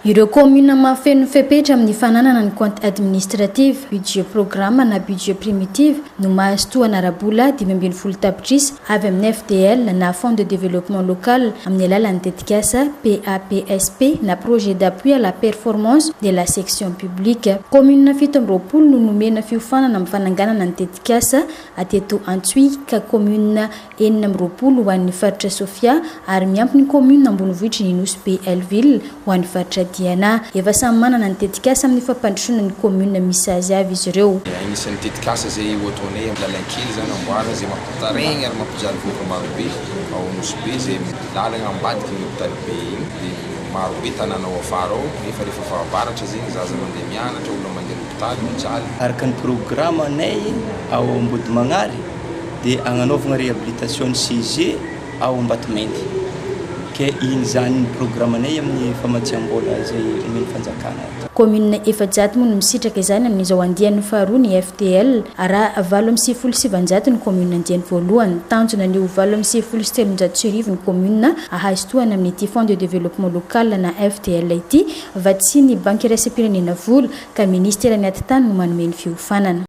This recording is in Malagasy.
Ireo kaominina mahafeno ny fepetra amin'ny fananana ny compte administratif, budget programme na budget primitive no mahazo tohana ara-bola 15 tapitrisa avy amin'ny FDL na Fonds de développement local amin'ny alalan'ny tetikasa PAPSP na projet d'appui à la performance de la section publique. Kaominina 27 no nomena fiofanana amin'ny fananganana ny tetikasa teto Antsohihy ka kaominina 26 ho an'ny faritra Sofia ary miampy ny kaominina ambonivohitry ny Nosy Be Hell-Ville ho an'ny faritra Diana. Efa samy manana ny tetikasa amin'ny fampandrosoana ny kaominina misy azy avy izy ireo. Anisan'ny tetikasa izay ho ataonay amin'ny lalankely izany amboarina izay mampitaregny ary mampijaly vahoaka marobe ao Nosy Be izay lalana ambadiky ny hopitaly be iny dia marobe tanàna ao afara ao nefa rehefa fahavaratra zegny zaza mandeha mianatra, olona mandeha l'hopitaly mijaly. Araka ny programanay ao Ambodimagnary dia agnanaovagna réhabilitation ny CG ao Ambatomainty ke iny zany ny programanay amin'ny famatsiam-bola izay omen'ny fanjakana. Kaominina 400 moa no misitraka izany amin'izao andiany faharoa ny FDL raha 998 ny kaominina andiany voalohany. Tanjona ny ho 1398 ny kaominina ahazo tohana amin'ity Fonds de développement local na FDL ity vatsian'ny Banky iraisam-pirenena vola ka ministeran'ny atitany no manome ny fiofanana.